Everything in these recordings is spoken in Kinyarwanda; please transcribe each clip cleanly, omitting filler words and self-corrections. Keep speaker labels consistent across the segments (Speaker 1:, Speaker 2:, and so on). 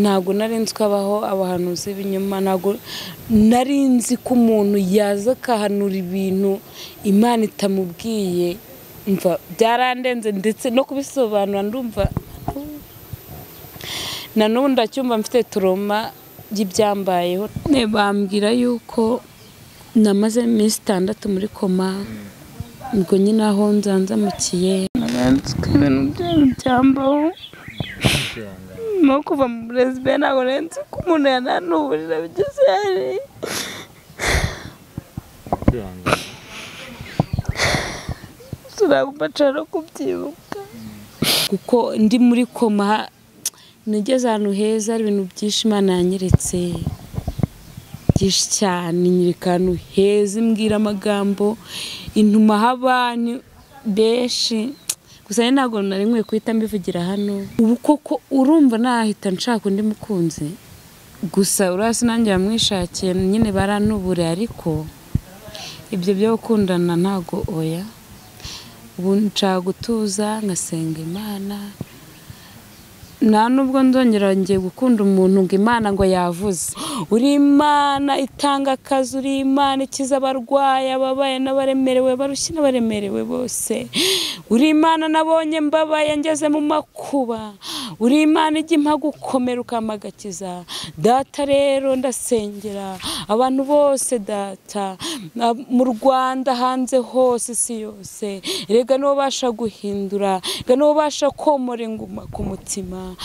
Speaker 1: Ntabwo nari nzi ko abaho abahanuzi b'ibinyoma, ntabwo nari nzi ko umuntu yaza akahanura ibintu Imana itamubwiye. Mva byarandenze, ndetse no kubisobanura ndumva na n'ubu ndacyumva mfite trauma y'ibyambayeho. Bambwira yuko namaze iminsi 6 muri koma, ubwo nyine aho nzanzamukiye ibintu byambaho no kuva mu burezi ntabwo nzi ko umuntu yananuburira bigeze hariya. Sinagomba no kubyibuka kuko ndi muri koma, nageze ahantu heza, hari ibintu byinshi Imana yanyeretse byinshi cyane, inyereka ahantu heza, imbwira amagambo, intumaho abantu benshi. Gusa ntabwo nari nkwiye guhita mbivugira hano. Ubu koko urumva nahita nshaka undi mukunzi, gusa urasi nanjye bamwishakiye nyine baranubure, ariko ibyo byo gukundana ntago oya. Ubu nshaka gutuza nkasenga Imana, nta nubwo nzongera ngiye gukunda umuntu ngo Imana ngo yavuze. Uri Imana itanga akazi, uri Imana ikiza abarwayi, ababaye n'abaremerewe, barushye n'abaremerewe bose. Uri Imana nabonye mbabaye ngeze mu makuba, uri Imana ijya impa gukomera ukamagakiza. Data rero ndasengera abantu bose data, mu Rwanda, hanze hose, isi yose, rega niwo ubasha guhindura, rega niwo ubasha komora inguma ku mutima.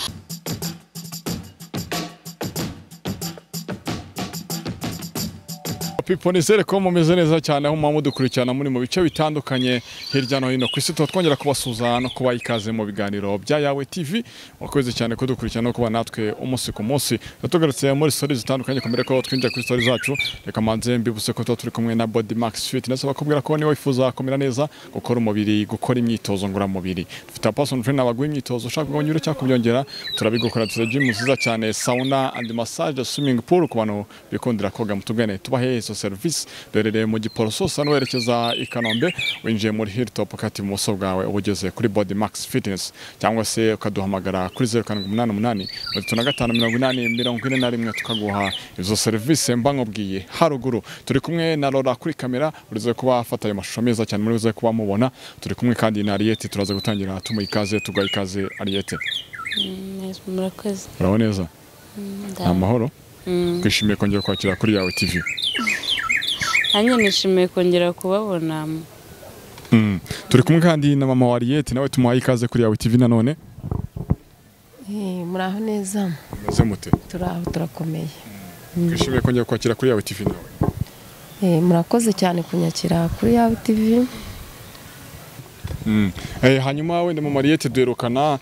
Speaker 2: People, nizere ko mumeze neza cyane aho muba mudukurikirana muri mu bice bitandukanye hirya no hino ku isi. Tuba twongera kubasuza no kubaha ikaze mu biganiro bya Yawe TV. Wakoze cyane kudukurikirana no kuba natwe umunsi ku munsi. Tugarutse muri stories zitandukanye, kumbere ko twinjira kuri stories zacu, reka manze mbibutse ko tuba turi kumwe na Body Max Fitness, bakubwira ko niba wifuza kumera neza, gukora umubiri, gukora imyitozo ngororamubiri, dufite personal trainer baguha imyitozo, ushaka kugabanya ibiro cyangwa kubyongera turabigukora. Dufite gym nziza cyane, sauna and massage, swimming pool ku bantu bikundira koga, mutugane tubahe izo service. Duherereye mu Giporoso usa n'uwerekeza i Kanombe, winjiye muri Hilltop kati ibumoso bwawe uba ugeze kuri Body Max Fitness, cyangwa se ukaduhamagara kuri 0788 35 80 41 tukaguha izo service mba nkubwiye haruguru. Turi kumwe na Laura kuri kamera, urize kuba afata ayo mashusho meza cyane, muri uze kuba mubona. Turi kumwe kandi na Ariete, turaza gutangira tumuha ikaze, tugaha ikaze Ariete.
Speaker 1: Murakoze.
Speaker 2: Uraho neza? Amahoro. Twishimiye kongera kwakira kuri Yawe TV.
Speaker 1: Nanjye nishimiye kongera kubabona.
Speaker 2: Turi kumwe kandi na mama wa Ariete, nawe tumuhaye ikaze kuri Yawe TV nanone.
Speaker 3: Muraho neza.
Speaker 2: Meze mute?
Speaker 3: Turaho, turakomeye.
Speaker 2: Twishimiye kongera kwakira kuri Yawe TV nawe.
Speaker 3: Murakoze cyane kunyakira kuri Yawe TV.
Speaker 2: Hanyuma wenda mu Ariete duherukana,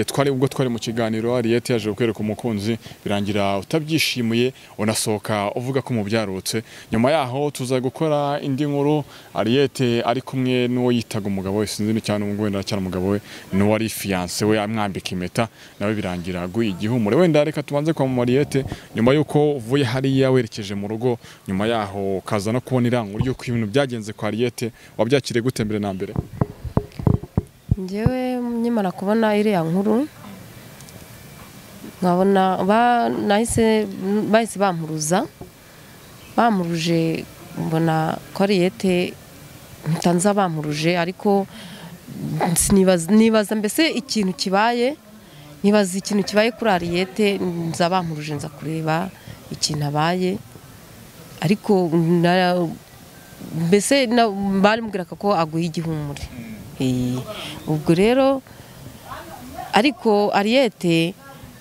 Speaker 2: twari ubwo twari mu kiganiro, Ariete yaje kwereka umukunzi, birangira utabyishimiye, unasohoka uvuga ko mubyarutse. Nyuma yaho tuza gukora indi nkuru, Ariete ari kumwe n'uwo yitaga umugabo we, sinzi cyane ubwo wenda cyane umugabo we, n'uwo ari fiancé we, amwambika impeta, nawe birangira aguye igihumure. Wenda reka tubanze kwa mu Ariete, nyuma yuko uvuye hariya werekeje mu rugo, nyuma yaho kaza no kubona irango ry'uko ibintu byagenze kwa Ariete, wabyakiriye gute mbere na mbere?
Speaker 3: Njyewe nkimara kubona iriya nkuru, nkabona bahise bampuruza, bampuruje mbona ko Ariete ntanza bampuruje, ariko nibaza mbese ikintu kibaye, nibaza ikintu kibaye kuri Ariete, nza bampuruje nza kureba ikintu abaye, ariko mbese barimubwiraga ko aguye igihumure. Ubwo rero ariko Ariete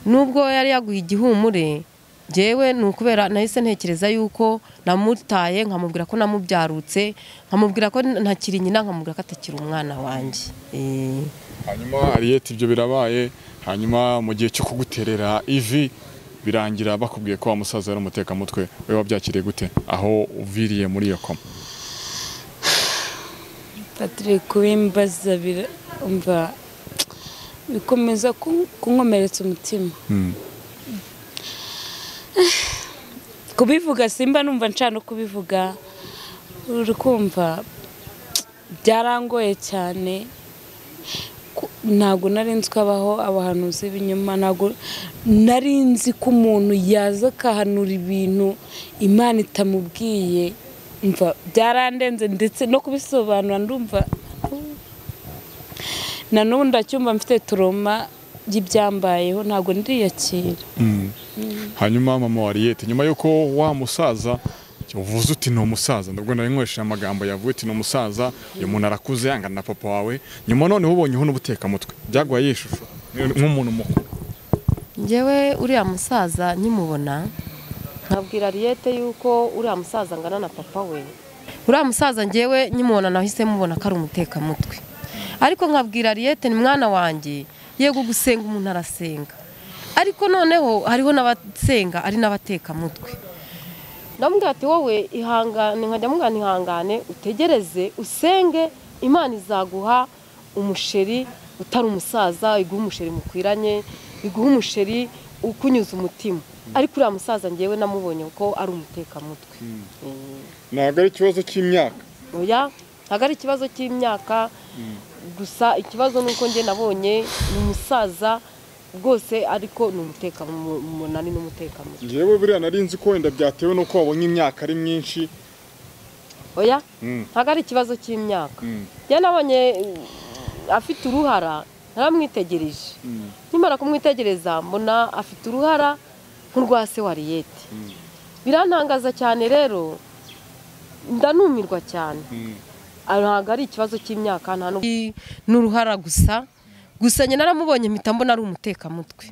Speaker 3: nubwo yari yaguye igihumure, jewe nukubera nahise ntekereza yuko namutaye, nkamubwira ko namubyarutse, nkamubwira ko ntakiri nyina, nkamubwira ko atakiri umwana wanjye.
Speaker 2: Hanyuma Ariete ibyo birabaye, hanyuma mu gihe cyo kuguterera ivi birangira bakubwiye ko wa musaza yari umutekamutwe, wewe wabyakiriye gute aho uviriye muri iyo koma?
Speaker 1: Patrick, kubimbaza umva bikomeza kunkomeretsa umutima. Kubivuga simba numva nshaka no kubivuga, uri kumva byarangoye cyane. Ntabwo nari nzi ko abaho abahanuzi b'ibinyoma, ntabwo nari nzi ko umuntu yaza akahanura ibintu Imana itamubwiye. Mva byarandenze, ndetse no kubisobanura ndumva na n'ubu ndacyumva mfite trauma y'ibyambayeho, ntabwo ndiyakira.
Speaker 2: Hanyuma mama wa Ariyete, nyuma yuko wa musaza uvuze uti ni umusaza, ndabwo nari nkoresheje amagambo yavuye uti ni umusaza, uyu muntu arakuze angana na papa wawe, nyuma noneho ubonyeho n'ubutekamutwe, byaguhaye ishusho nk'umuntu mukuru?
Speaker 3: Njyewe uriya musaza nkimubona nkabwira Ariyete yuko uriya musaza angana na papa we. Uriya musaza njyewe nkimubona nahise mubona ko ari umutekamutwe, ariko nkabwira Ariyete ni mwana wanjye, yego gusenga umuntu arasenga, ariko noneho hariho n'abasenga ari n'abatekamutwe. Ndamubwira ati wowe ihangane, nkajya mubwira ihangane utegereze usenge, Imana izaguha umusheri utari umusaza, iguha umusheri mukwiranye, iguha umusheri ukunyuza umutima. Ariko uriya musaza njyewe namubonye ko ari umutekamutwe.
Speaker 2: Ntabwo ari ikibazo cy'imyaka?
Speaker 3: Oya, ntabwo ari ikibazo cy'imyaka gusa, ikibazo nuko njye nabonye ni umusaza rwose, ariko ni umutekamutwe n'umutekamutwe.
Speaker 2: Njyewe buriya nari nzi ko wenda byatewe nuko wabonye imyaka ari myinshi.
Speaker 3: Oya, ntabwo ari ikibazo cy'imyaka. Njye nabonye afite uruhara, naramwitegereje. Nimara kumwitegereza mbona afite uruhara nk'urwa se wa Ariyete. Birantangaza cyane rero, ndanumirwa cyane. Ntabwo ari ikibazo cy'imyaka, nta n'uruhara gusa. Gusa njye naramubonye mpita mbona ari umutekamutwe.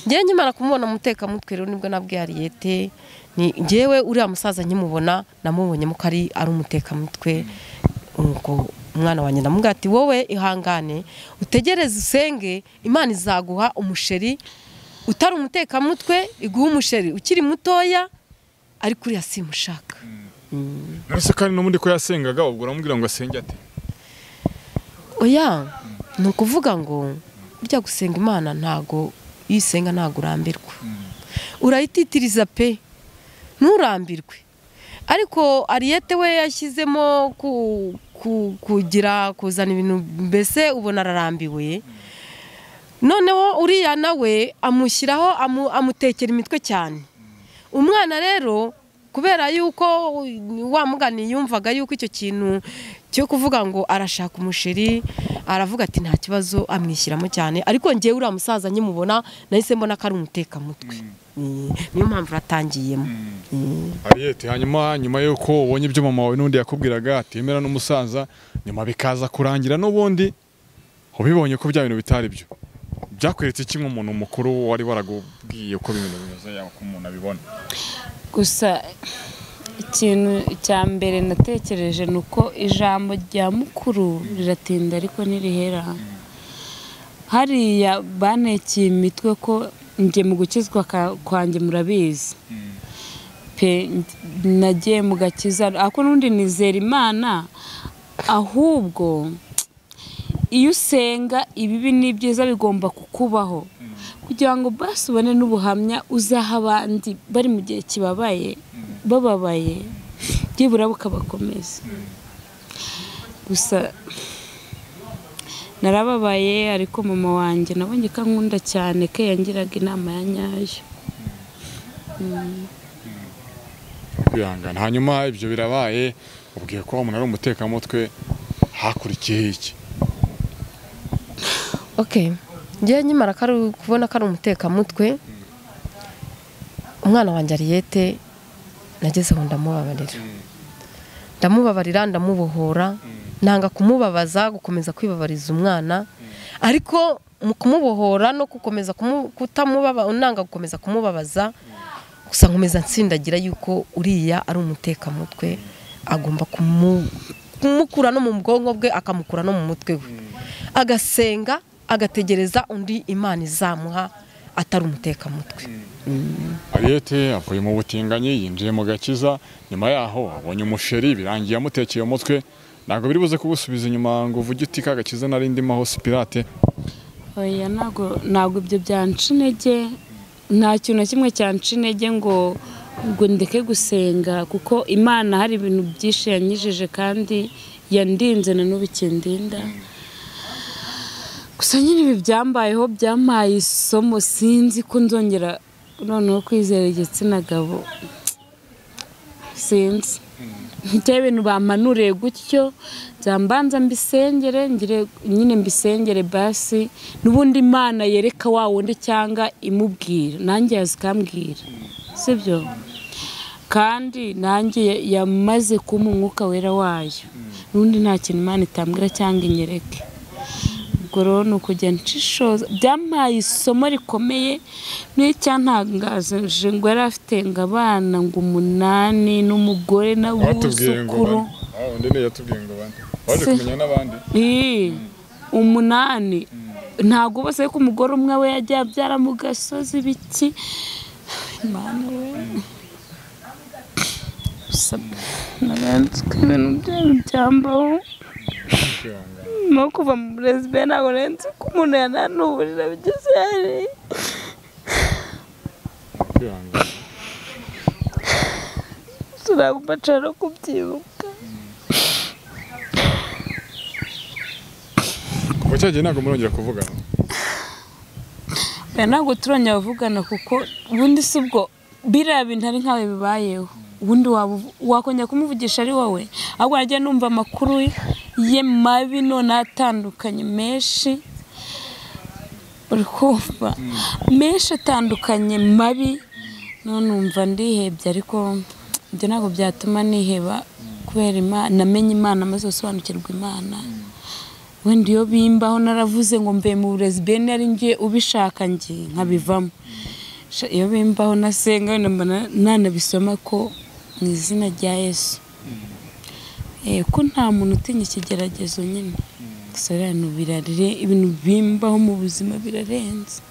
Speaker 3: Njye nkimara kumubona umutekamutwe rero nibwo nabwiye Ariyete, ni njyewe uriya musaza nkimubona namubonyemo ko ari umutekamutwe. Nuko umwana wanjye ndamubwira ati wowe ihangane utegereze usenge, Imana izaguha umusheri utari umutekamutwe, iguha umusheri ukiri mutoya, ariko uriya simushaka.
Speaker 2: None kandi n'ubundi ko yasengaga, ubwo uramubwira ngo asenge ate?
Speaker 3: Oya, ni ukuvuga ngo burya gusenga Imana ntago iyo usenga ntago urambirwa, urayititiriza pe, nturambirwe. Ariko Ariyete we yashyizemo kugira kuzana ibintu, mbese ubona ararambiwe. Noneho uriya nawe amushyiraho amutekera imitwe cyane. Umwana rero kubera yuko wa mugani yumvaga yuko icyo kintu cyo kuvuga ngo arashaka umusheri, aravuga ati nta kibazo, amwishyiramo cyane. Ariko njyewe uriya musaza nkimubona nahise mbona ko ari umutekamutwe, niyo mpamvu ratangiyemo.
Speaker 2: Ariyete, hanyuma nyuma yuko ubonye ibyo mama wawe n'undi yakubwiraga atemera n'umusaza, nyuma bikaza kurangira n'ubundi ubibonye ko bya bintu bitari byo, byakweretse iki nk'umuntu mukuru wari waragubwiye uko ibintu bimeze, yaba ko umuntu abibona?
Speaker 1: Gusa ikintu cya mbere natekereje ni uko ijambo rya mukuru riratinda ariko ntirihera. Hariya bantekeye imitwe ko njye mu gukizwa kwanjye murabizi pe, nagiye mu gakiza, ariko n'undi nizera Imana. Ahubwo iyo usenga ibibi n'ibyiza bigomba kukubaho kugira ngo basi ubone n'ubuhamya uzaha abandi bari mu gihe kibabaye, bababaye, byibura bukabakomeza. Gusa narababaye, ariko mama wanjye nabonye ko ankunda cyane, ko yangiraga inama ya nyayo.
Speaker 2: Kwihangana. Hanyuma ibyo birabaye, ubwiye ko umuntu ari umutekamutwe, hakurikiye iki?
Speaker 3: Okay, njye nkimara kubona ko ari umutekamutwe, umwana wanjye Ariyete nagezeho ndamubabarira. Ndamubabarira, ndamubohora, nanga kumubabaza, gukomeza kwibabariza umwana, ariko mu kumubohora no gukomeza kutamubaba, nanga gukomeza kumubabaza, gusa nkomeza nsindagira yuko uriya ari umutekamutwe, agomba kumukura no mu bwonko bwe, akamukura no mu mutwe we, agasenga agategereza undi Imana izamuha atari umutekamutwe.
Speaker 2: Ariyete avuye mu butinganyi yinjiye mu gakiza, nyuma yaho abonye umusheri birangiye amutekeye umutwe. Ntabwo biri buze kugusubiza inyuma ngo uvuge uti ka gakiza nari ndimo aho sipirate?
Speaker 1: Oya, ntabwo ibyo byanca intege, nta kintu na kimwe cyanca intege ngo ndeke gusenga, kuko Imana hari ibintu byinshi yanyijije kandi yandinze na n'ubu ikindinda. Gusa nyine ibi byambayeho byampaye isomo, sinzi ko nzongera noneho kwizera igitsina gabo, sinzi ibyo bintu bampanuriye gutyo, nzambanza mbisengere, ngire nyine mbisengere basi, n'ubundi Imana yereka wa wundi cyangwa imubwira, nanjye yazikambwira, sibyo? Kandi nanjye yamaze kumpa umwuka wera wayo, n'ubundi nta kintu Imana itambwira cyangwa inyereke. Ubwo rero ni ukujya nshishoza, byampaye isomo rikomeye. N'icyantangaje ngo yari afite ngo abana ngo 8 n'umugore n'abuzukuru.
Speaker 2: Waje kumenya n'abandi
Speaker 1: 8, ntabwo bose ko umugore umwe we yagiye abyara mu gasozi biki. Imana we, naranzwe ibintu byambaho no kuva mu burezi ntabwo nzi ko umuntu yananuburira bigeze hariya. Turagomba no kubyibuka.
Speaker 2: Kuva cyagiye ntabwo murongera kuvugana?
Speaker 1: Ntabwo turongera kuvugana kuko ubundi si ubwo biriya bintu ari nkawe bibayeho, ubundi wakongera kumuvugisha ari wowe, ahubwo najya numva amakuru ye mabi none atandukanye menshi, uri kumva menshi atandukanye mabi, none numva ndihebye. Ariko ibyo ntabwo byatuma niheba kubera Imana, namenye Imana maze gusobanukirwa Imana. Wenda iyo bimbaho naravuze ngo mve mu burezi bene ari njye ubishaka njye nkabivamo, iyo bimbaho nasenga wenda mbona nanabisoma ko mu izina rya Yesu, ko nta muntu utinya ikigeragezo nyine. Gusa ibintu birarire, ibintu bimbaho mu buzima birarenze.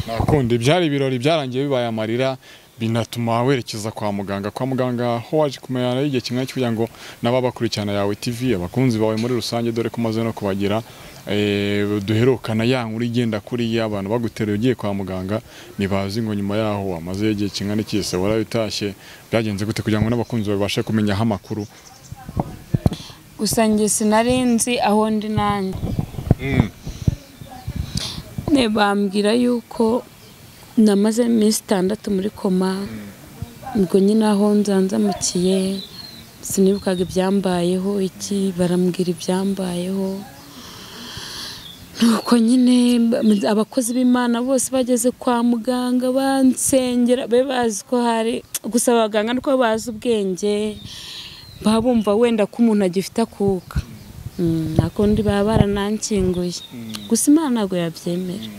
Speaker 2: Nakundi byari ibirori byarangiye bibaye amarira, binatuma werekeza kwa muganga. Kwa muganga ho waje kumenya igihe kimwe kugira ngo n'ababakurikirana Yawe TV, abakunzi bawe muri rusange, dore ko umaze no kubagira, duherukana ya nkuru igenda kuri abantu baguteruye ugiye kwa muganga, nibazi ngo nyuma yaho wamaze igihe kingana iki, se warabitashye, byagenze gute kugira ngo n'abakunzi bawe babashe kumenya aho amakuru?
Speaker 1: Gusa njye sinari nzi aho ndi nanjye. Bambwira yuko namaze iminsi 6 muri koma, ubwo nyine aho nzanzamukiye sinibukaga ibyambayeho iki, barambwira ibyambayeho. Nuko nyine abakozi b'Imana bose bageze kwa muganga bansengera, be bazi ko hari gusa abaganga nuko bazi ubwenge, babumva wenda ko umuntu agifite akuka, nakundi baba baranankinguye. Gusa Imana ntabwo yabyemera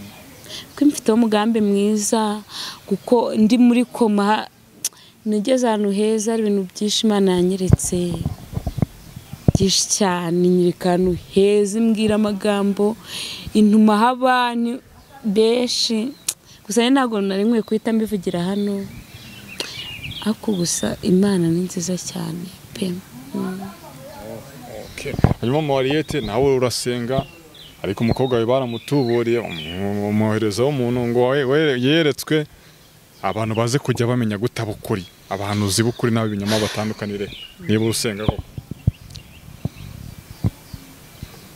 Speaker 1: ko mfite umugambi mwiza, kuko ndi muri koma nigeze ahantu heza, hari ibintu byinshi Imana yanyeretse byinshi cyane, inyereka ahantu heza, imbwira amagambo, intumaho abantu benshi. Gusa ntabwo nari nkwiye guhita mbivugira hano, ariko gusa Imana ni nziza cyane pe.
Speaker 2: Hanyuma Mariette nawe urasenga, ariko umukobwa wawe baramutuburiye, umwohereza w'umuntu ngo yeretswe, abantu baze kujya bamenya gutaba ukuri, abantu uzi bukuri nawe ibinyoma batandukanire, niba urusenga koko.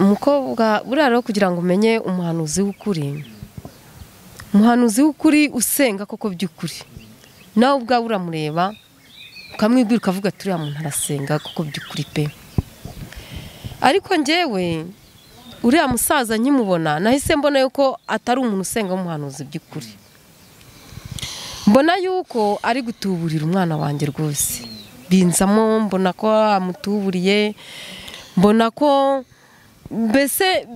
Speaker 3: Umukobwa buriya rero kugira ngo umenye umuhanuzi w'ukuri, umuhanuzi w'ukuri usenga koko by'ukuri, nawe ubwawe uramureba ukamwibwira ukavuga ati uriya muntu arasenga koko by'ukuri pe. Ariko njyewe uriya musaza nkimubona nahise mbona yuko atari umuntu usenga w'umuhanuzi by'ukuri, mbona yuko ari gutuburira umwana wanjye rwose, binzamo mbona ko amutuburiye, mbona ko mbese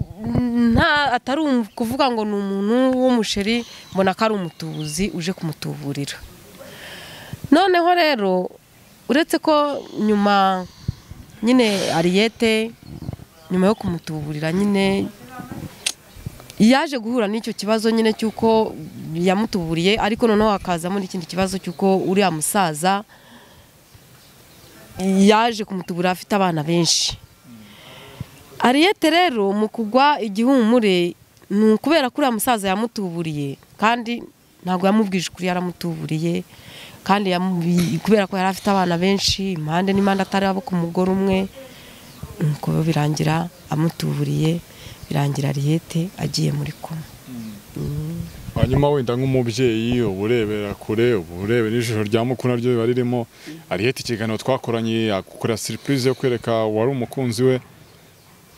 Speaker 3: nta atari kuvuga ngo ni umuntu w'umusheri, mbona ko ari umutubuzi uje kumutuburira. Noneho rero uretse ko nyuma nyine Ariete nyuma yo kumutuburira nyine yaje guhura n'icyo kibazo nyine cy'uko yamutuburiye, ariko noneho hakazamo n'ikindi kibazo cy'uko uriya musaza yaje kumutubura afite abana benshi. Ariete rero mu kugwa igihumure ni ukubera ko uriya musaza yamutuburiye, kandi ntabwo yamubwije ukuri, yaramutuburiye, kandi kubera ko yari afite abana benshi impande n'impande atari abo ku mugore umwe, Nuko birangira amutuburiye, birangira Ariyete agiye muri koma.
Speaker 2: Hanyuma wenda nk'umubyeyi uburebera kure, uburebe n'ijisho rya mukuru naryo riba ririmo. Ariyete ikiganiro twakoranye akora surprise yo kwereka wari umukunzi we,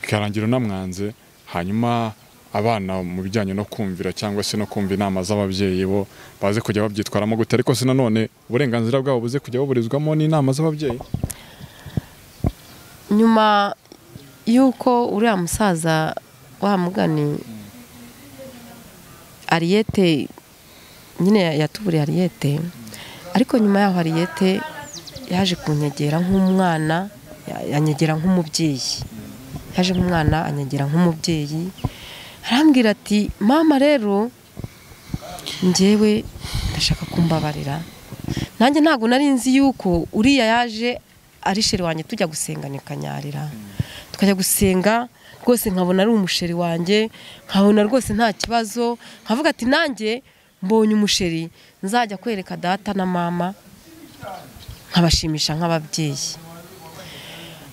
Speaker 2: bikarangira unamwanze. Hanyuma abana mu bijyanye no kumvira cyangwa se no kumva inama z'ababyeyi bo baze kujya babyitwaramo gute, ariko se nanone uburenganzira bwabo buze kujya buburizwamo n'inama z'ababyeyi?
Speaker 3: Nyuma yuko uriya musaza wa mugani Ariyete nyine yatuburiye Ariyete, ariko nyuma yaho Ariyete yaje kunyegera nk'umwana, yanyegera nk'umubyeyi, yaje nk'umwana anyegera nk'umubyeyi, arambwira ati mama rero njyewe ndashaka kumbabarira, nanjye ntago nari nzi yuko uriya yaje ari sheri wanjye, tujya gusenga nikanyarira, tukajya gusenga rwose nkabona ari umusheri wanjye, nkabona rwose nta kibazo, nkavuga ati nanjye mbonye umusheri nzajya kwereka data na mama nkabashimisha nk'ababyeyi.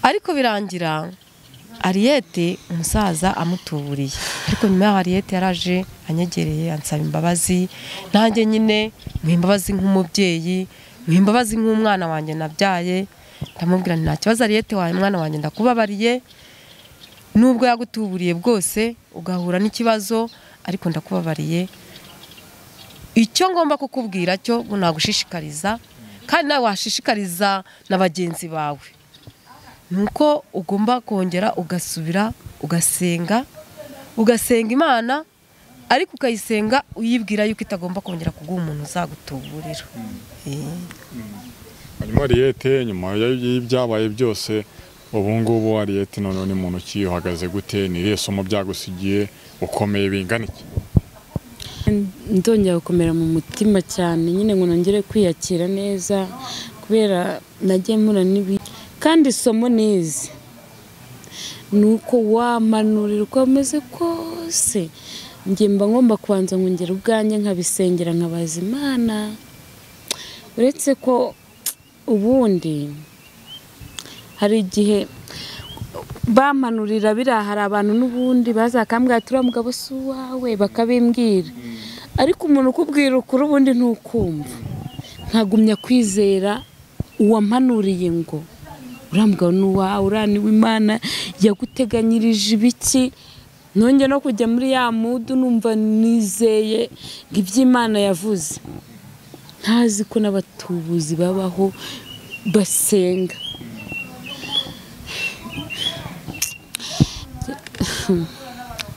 Speaker 3: Ariko birangira Ariyete umusaza amutuburiye, ariko nyuma yaho Ariyete yaraje anyegereye ansaba imbabazi, nanjye nyine muha imbabazi nk'umubyeyi, muha imbabazi nk'umwana wanjye nabyaye, ndamubwira nti nta kibazo Ariyete wawe mwana wanjye ndakubabariye, nubwo yagutuburiye bwose ugahura n'ikibazo, ariko ndakubabariye, icyo ngomba kukubwira cyo nagushishikariza kandi nawe washishikariza na bagenzi bawe, nuko ugomba kongera ugasubira ugasenga, ugasenga Imana, ariko ukayisenga uyibwira yuko itagomba kongera kuguha umuntu uzagutuburira.
Speaker 2: Hanyuma Ariyete nyuma y'ibyabaye byose, ubu ngubu Ariyete none ni muntu ki, uhagaze gute, ni irihe somo byagusigiye, ukomeye bingana iki?
Speaker 1: Ndongera gukomera mu mutima cyane nyine ngo nongere kwiyakira neza, kubera nagiye mpura n'ibi, kandi isomo nize nuko wamanurira uko ameze kose, njye mba ngomba kubanza nkongera ubwanjye nkabisengera nkabaza Imana. Uretse ko ubundi hari igihe bamanurira biriya, hari abantu n'ubundi bazakambwira ati uriya mugabo si uwawe, bakabimbwira, ariko umuntu ukubwira ukuri ubundi ntukumva. Nkagumya kwizera uwampanuriye ngo uriya mugabo ni uwawe, uriya ni uw'Imana yaguteganyirije ibiki, nongeye no kujya muri ya mudu numva nizeye ngo iby'Imana yavuze, ntazi ko n'abatubuzi babaho basenga.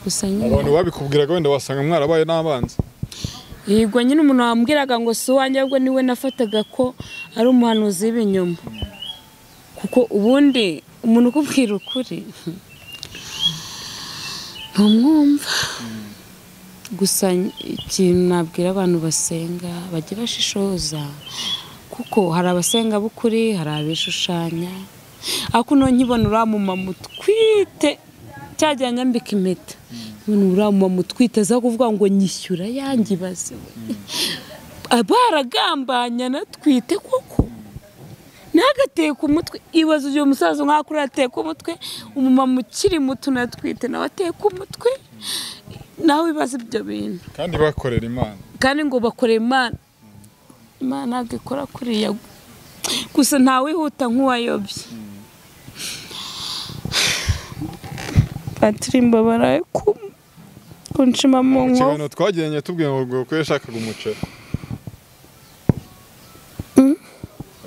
Speaker 1: Gusa nyine
Speaker 2: abantu babikubwiraga wenda wasanga mwarabaye n'abanzi.
Speaker 1: Yego nyine umuntu wambwiraga ngo si uwanjye, ahubwo niwe nafataga ko ari umuhanuzi w'ibinyoma, kuko ubundi umuntu ukubwira ukuri ntumwumva. Gusa ikintu nabwira abantu basenga bajye bashishoza, kuko hari abasenga b'ukuri, hari abishushanya. Ariko nkibona uriya mumama utwite cyajya nyambika impeta, uriya mumama utwite aza kuvuga ngo nyishyura yanjye, ibaze we baragambanya natwite koko, nagateka umutwe. Ibaze uyu musaza nk'ako urateka umutwe, umumama ukiri muto natwite nawe ateka umutwe, nawe ibaze ibyo bintu.
Speaker 2: Kandi bakorera Imana,
Speaker 1: kandi ngo bakorera Imana, Imana ntabwo ikora kuriya, gusa ntawihuta nk'uwayobye. Patiri mbabara kunshima mu nkovu.
Speaker 2: Ikiganiro twagiranye tubwiye ngo ko yashakaga umuceri,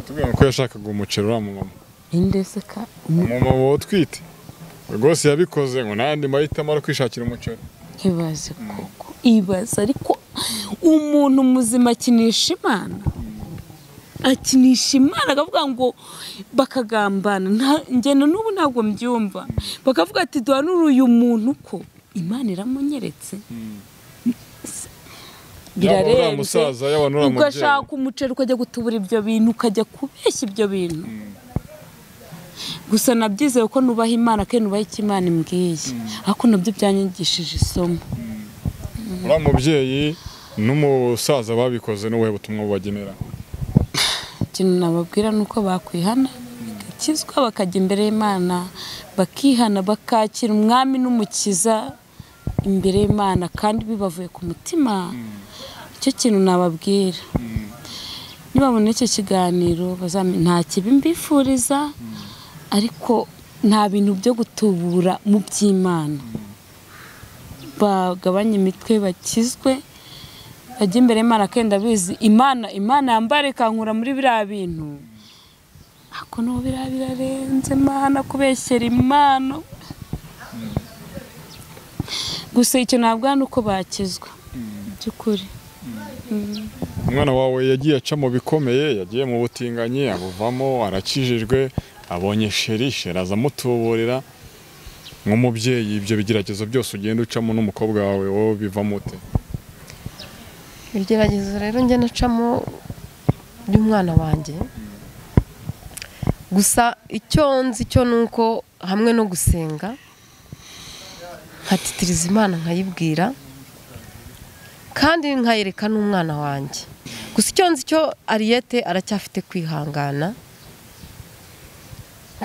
Speaker 2: tubwiye ngo ko yashakaga umuceri uriya mumama.
Speaker 1: Inde se ka
Speaker 2: umumama utwite rwose yabikoze ngo nandi mahitamo ari kwishakira umuceri.
Speaker 1: Ibaze koko, ibaze. Ariko umuntu muzima akinisha Imana, akinisha Imana akavuga ngo bakagambana. Ngeno n'ubu ntabwo mbyumva, bakavuga ati duhanure uyu muntu ko Imana iramunyeretse. Birarenze, ugashaka umuceri ukajya gutubura ibyo bintu, ukajya kubeshya ibyo bintu. Gusa nabyizeye ko nubaha Imana kandi nubaha icyo Imana imbwiye, ariko nabyo byanyigishije isomo.
Speaker 2: Uriya mubyeyi n'umusaza babikoze n'ubuhe butumwa bubagenera?
Speaker 1: Ikintu nababwira ni uko bakwihana, bakizwa, bakajya imbere y'Imana, Bakihana bakakira umwami n'umukiza imbere y'Imana kandi bibavuye ku mutima. Icyo kintu nababwira. Nibabona icyo kiganiro nta kibi mbifuriza, ariko nta bintu byo gutubura mu by'Imana. Bagabanye imitwe bakizwe, bajye imbere y'Imana kandi bizi Imana yambare ikankura muri biriya bintu. Ako no biriya birarenze Imana, kubeshyera Imana. Gusa icyo nabwa nuko bakizwa by'ukuri.
Speaker 2: Umwana wawe yagiye aca mu bikomeye, yagiye mu butinganyi abuvamo, arakijijwe, abonye sheri azamutuburira. Nk'umubyeyi ibyo bigeragezo byose ugenda ucamo n'umukobwa wawe wowe bivamo ute?
Speaker 3: Ibigeragezo rero njye nacamo by'umwana wanjye, gusa icyo nzi cyo nuko hamwe no gusenga nkatitiriza Imana nkayibwira kandi nkayereka n'umwana wanjye. Gusa icyo nzi cyo Ariete aracyafite kwihangana.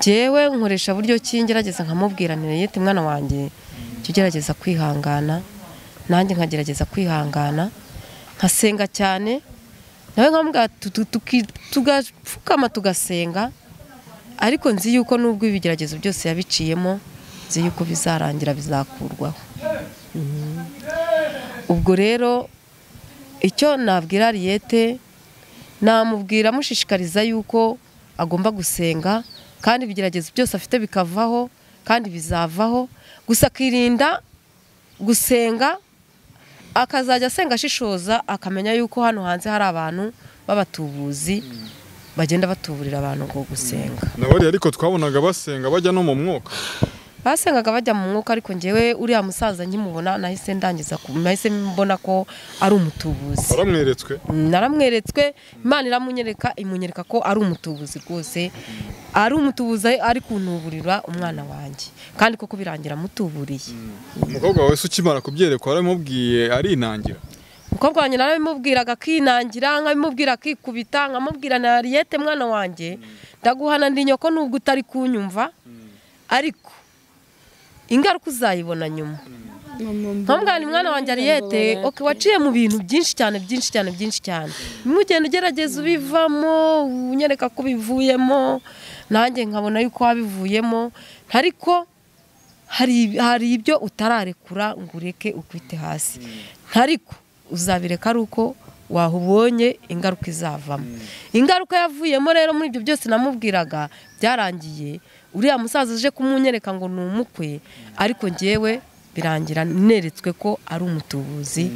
Speaker 3: Jewe nkoresha buryo ki ngerageza nkamubwira nti Ariete mwana wanjye cyo gerageza kwihangana, nanjye nkagerageza kwihangana, nkasenga cyane, nawe nkamubwira tugapfukama tugasenga. Ariko nzi yuko nubwo ibigeragezo byose yabiciyemo, nzi yuko bizarangira bizakurwaho. Ubwo rero icyo nabwira Ariete, namubwira mushishikariza yuko agomba gusenga kandi ibigeragezo byose afite bikavaho kandi bizavaho. Gusa akirinda gusenga, akazajya asenga ashishoza, akamenya yuko hano hanze hari abantu b'abatubuzi bagenda batuburira abantu ngo gusenga.
Speaker 2: Nabari ariko twabonaga basenga bajya no mu mwuka.
Speaker 3: Basengaga bajya mu mwuka, ariko ngewe uriya musaza nkimubona nahise ndangiza nahise mbona ko ari umutubuzi.
Speaker 2: Waramweretswe?
Speaker 3: Naramweretswe, Imana iramunyereka, imunyereka ko ari umutubuzi rwose, ari umutubuzi ari kuntuburira umwana wanjye, kandi koko birangira mutuburiye.
Speaker 2: Umukobwa wawe se ukimara kubyerekwa waramubwiye arinangira?
Speaker 3: Umukobwa wanjye narabimubwiraga akinangira, nkabimubwira akikubita, nkamubwira na Ariete mwana wanjye ndaguhana ndi nyoko nubwo utari kunyumva, ariko ingaruka uzayibona nyuma. Nkamubwira mwana wanjye Ariete, okay, waciye mu bintu byinshi cyane byinshi cyane byinshi cyane, mugenda ugerageza ubivamo, unyereka ko bivuyemo, nanjye nkabona yuko wabivuyemo, ariko hari ibyo utararekura ngo ureke ukwite hasi, ariko uzabireka ari uko wahubonye ingaruka izavamo. Ingaruka yavuyemo rero muri ibyo byose namubwiraga byarangiye uriya musaza aje kumunyereka ngo ni umukwe, ariko ngewe birangira neretswe ko ari umutubuzi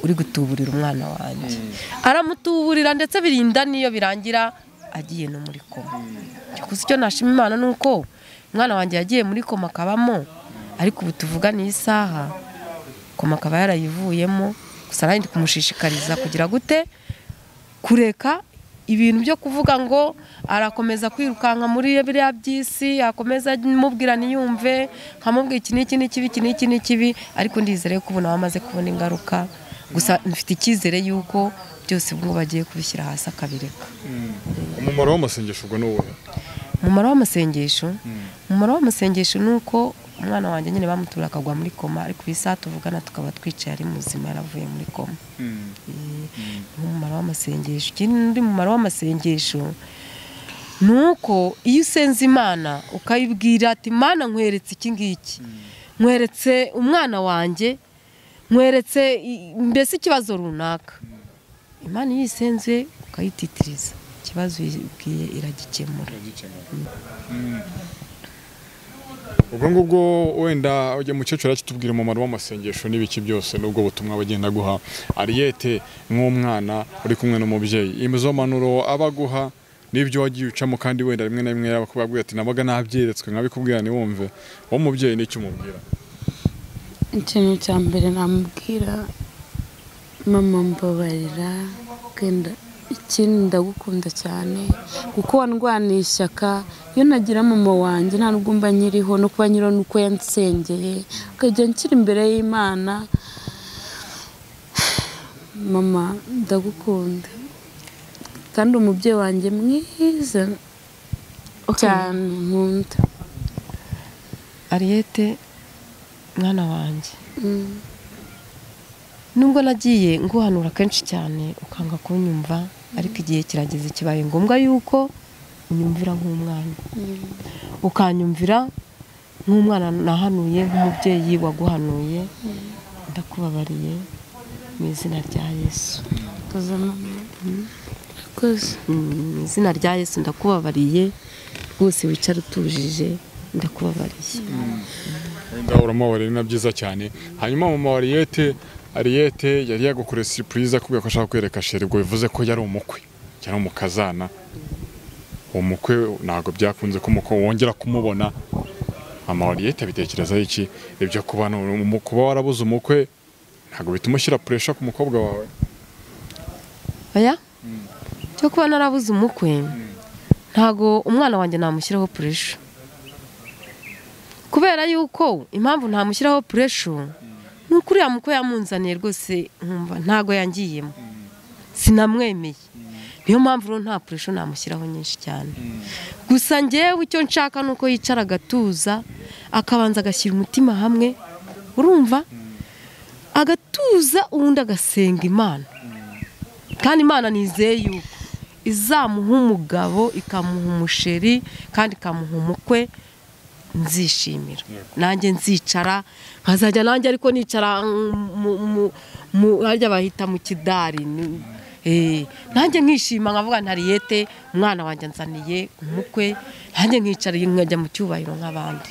Speaker 3: uri gutuburira umwana wanjye. Aramutuburira ndetse birinda niyo birangira agiye no muri koma. Gusa icyo nashima Imana nuko umwana wanjye yagiye muri koma akabamo, ariko ubu tuvuga ni isaha koma akaba yarayivuyemo. Gusa nari ndi kumushishikariza kugira gute kureka ibintu byo kuvuga ngo arakomeza kwirukanka muri biriya by'isi, akomeza mubwira ntiyumve, nkamubwira iki n'iki n'ikibi iki n'iki n'ikibi, ariko ndizere ko ubu nawe amaze kubona ingaruka. Gusa mfite icyizere yuko byose ubu bagiye kubishyira hasi akabireka.
Speaker 2: Umumaro w'amasengesho ubwo ni uwuhe?
Speaker 3: Umumaro w'amasengesho, umumaro w'amasengesho ni uko umwana wanjye nyine bamutura akagwa muri koma, ariko isaha tuvugana tukaba twicaye ari muzima yaravuye muri koma. Umumaro w'amasengesho, ikindi mumaro w'amasengesho nuko iyo usenze Imana ukayibwira ati Imana nkweretse iki ngiki, nkweretse umwana wanjye, nkweretse mbese ikibazo runaka, Imana iyo isenze ukayititiriza ikibazo uyibwiye iragikemura.
Speaker 2: Ubwo ngubwo wenda ujye mukecuru akitubwira umumaro w'amasengesho n'ibiki byose n'ubwo butumwa bagenda guha Ariete nk'umwana uri kumwe n'umubyeyi, izo manuro abaguha n'ibyo wagiye ucamo, kandi wenda rimwe na rimwe yabakubwiye ati nabaga nabyeretswe nkabikubwira ntiwumve, uwo mubyeyi n'icyo umubwira?
Speaker 1: Ikintu cya mbere namubwira, mama mbabarira, genda ikindi ndagukunda cyane kuko wandwaniye ishyaka. Iyo nagira mama wanjye nta nubwo mba nkiriho, no kuba nkiriho nuko yansengeye akajya nshyira imbere y'Imana. Mama ndagukunda kandi umubyeyi wanjye mwiza cyane nkunda.
Speaker 3: Ariyete mwana wanjye, nubwo nagiye nguhanura kenshi cyane ukanga kunyumva, ariko igihe kirageze kibaye ngombwa yuko unyumvira nk'umwana, ukanyumvira nk'umwana nahanuye, nk'umubyeyi waguhanuye. Ndakubabariye mu izina rya Yesu. Mu izina rya Yesu ndakubabariye rwose, wicara utujije, ndakubabariye.
Speaker 2: Uramubabariye na byiza cyane. Hanyuma mama Ariyete yari yagukoreye surprise akubwiye ko ashaka kwereka sheri, ubwo bivuze ko yari umukwe cyangwa umukazana. Uwo mukwe ntabwo byakunze ko umukwe wongera kumubona. Mama Ariyete abitekerezaho iki ibyo kuba warabuze umukwe ntabwo bituma ushyira pressure ku mukobwa wawe?
Speaker 3: Oya, cyo kuba narabuze umukwe ntago umwana wanjye namushyiraho pressure, kubera yuko impamvu ntamushyiraho pressure nuko uriya mukwe yamunzaniye rwose nkumva ntago yangiyemo, sinamwemeye. Niyo mpamvu rero nta pressure namushyiraho nyinshi cyane. Gusa njyewe icyo nshaka nuko yicara agatuza, akabanza agashyira umutima hamwe, urumva, agatuza ubundi agasenga Imana. Kandi Imana nizeye yuko izamuha umugabo, ikamuha umusheri, kandi ikamuha umukwe, nzishimira. Nanjye nzicara nkazajya nanjye ariko nicara mu harya bahita mu kidari, nanjye nkishima nkavuga nti Ariyete umwana wanjye nzaniye umukwe, nanjye nkicara nkajya mu cyubahiro nk'abandi.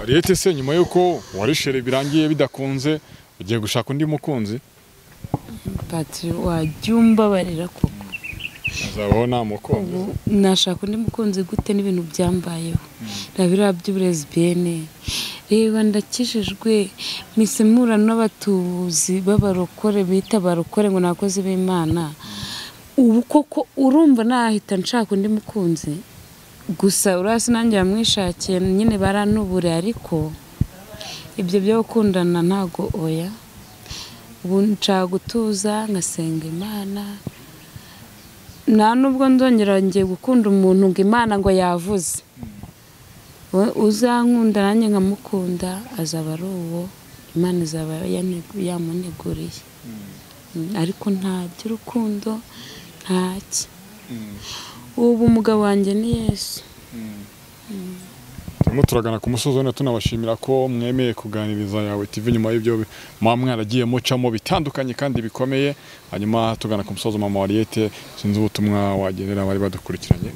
Speaker 2: Ariyete se nyuma yuko warishere birangiye bidakunze ugiye gushaka undi mukunzi?
Speaker 1: Patri, wajya barira koko
Speaker 2: azabaho nta mukunzi.
Speaker 1: Nashaka undi mukunzi gute n'ibintu byambayeho? Rabira by'uburezibene, reba ndakijijwe, mise mpura n'abatubuzi b'abarokore bita barokore ngo nakoze b'Imana. Ubu koko urumva nahita nshaka undi mukunzi? Gusa urasi nanjye yamwishakiye nyine baranubure, ariko ibyo byo gukundana ntago oya. Ubu nshaka gutuza nkasenga Imana. Nta nubwo ndongera ngiye gukunda umuntu ngo Imana ngo yavuze, uzankunda nanjye nkamukunda azaba ari uwo Imana izaba yamuneguriye. Ariko nta by'urukundo ntacyo. Ubu umugabo wanjye ni Yesu.
Speaker 2: Turimo turagana ku musozo, none tunabashimira ko mwemeye kuganiriza Yawe TV nyuma y'ibyo mwaragiye mucamo bitandukanye kandi bikomeye. Hanyuma tugana ku musozo, mama Ariyete, sinzi ubutumwa wagenera abari badukurikiranye.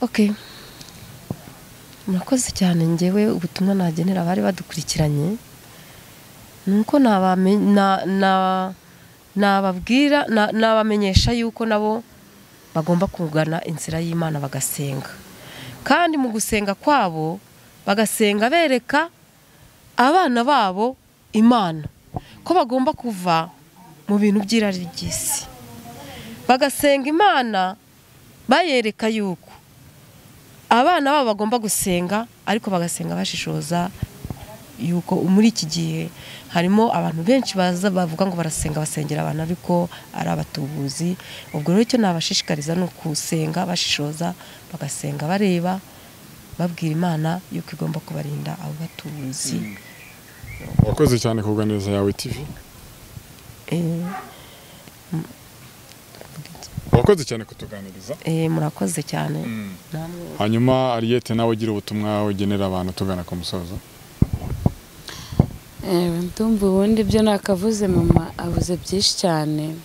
Speaker 3: Okay, murakoze cyane. Njyewe ubutumwa nagenera abari badukurikiranye nuko nababwira, nabamenyesha yuko nabo bagomba kugana inzira y'Imana bagasenga, kandi mu gusenga kwabo bagasenga bereka abana babo Imana ko bagomba kuva mu bintu by'irari ry'isi, bagasenga Imana bayereka yuko abana babo bagomba gusenga, ariko bagasenga bashishoza yuko muri iki gihe harimo abantu benshi baza bavuga ngo barasenga basengera abantu ariko ari abatubuzi. Ubwo rero icyo nabashishikariza ni ukusenga bashishoza, bagasenga bareba, babwira Imana yuko igomba kubarinda abo batubuzi.
Speaker 2: Wakoze cyane kuganiriza Yawe TV. Wakoze cyane kutuganiriza.
Speaker 3: Murakoze cyane.
Speaker 2: Hanyuma Ariyete nawe ugira ubutumwa ugenera abantu tugana ku musozo.
Speaker 1: Ndumva ubundi ibyo nakavuze mama avuze byinshi cyane.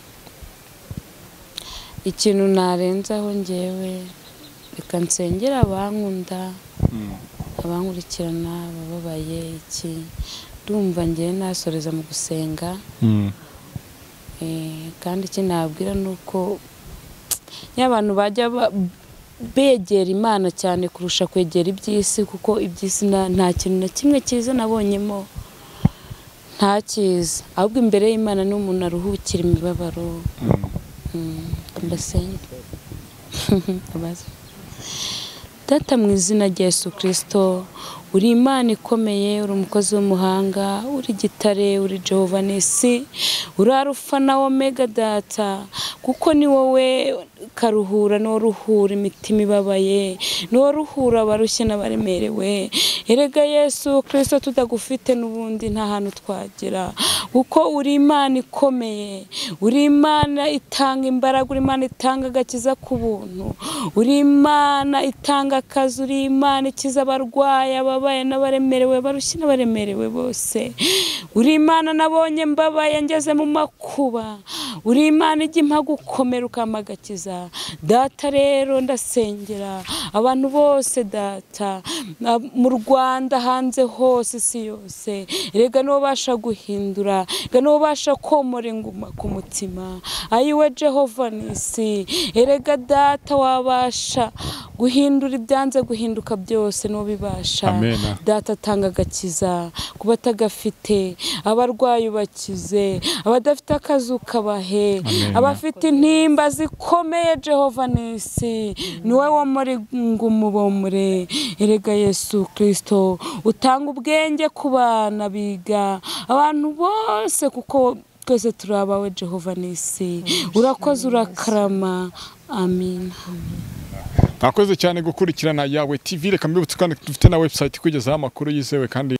Speaker 1: Ikintu narenzaho ngewe, reka nsengera abankunda, abankurikirana, abababaye iki, ndumva ngewe nasoreza mu gusenga. Kandi iki nabwira nuko abantu bajya begera Imana cyane kurusha kwegera iby'isi, kuko iby'isi nta kintu na kimwe cyiza nabonyemo, nta cyiza. Ahubwo imbere y'Imana ni umuntu aruhukira imibabaro. Ndasenga. Data mu izina rya Yesu Kristo, uri Imana ikomeye, uri umukozi w'umuhanga, uri gitare, uri Jehova Nisi, uri Alfa na Omega. Data Kuko ni wowe karuhura, ni wowe ruhura imitima ibabaye, ni wowe ruhura abarushye n'abaremerewe. Erega Yesu Kristo tutagufite n'ubundi nta hantu twagera, kuko uri Imana ikomeye, uri Imana itanga imbaraga, uri Imana itanga agakiza ku buntu, uri Imana itanga akazi, uri Imana ikiza abarwayi, ababaye n'abaremerewe, abarushye n'abaremerewe bose. Uri Imana nabonye mbabaye ngeze mu makuba, uri Imana ijya impa gukomera ukampa agakiza. Data rero ndasengera abantu bose Data, mu Rwanda, hanze hose, isi yose. Erega niwo ubasha guhindura, erega niwo ubasha komora inguma ku mutima. Ayiwe Jehova nisi, erega Data wabasha guhindura ibyanze guhinduka byose, niwo bibasha.
Speaker 2: Amena.
Speaker 1: Data atanga agakiza ku batagafite, abarwayi ubakize, abadafite akazi ukabahe,
Speaker 2: Amen.
Speaker 1: abafite intimba zikomeye Jehova nisi, ni wowe womora ngumubomore. Erega Yesu Kristo utanga ubwenge ku bana biga, abantu bose, kuko twese turi abawe Jehova nisi. Urakoze, urakarama. Amina.
Speaker 2: Mwakoze cyane gukurikirana Yawe TV. Reka mbibutse kandi dufite na website ikugezaho amakuru yizewe kandi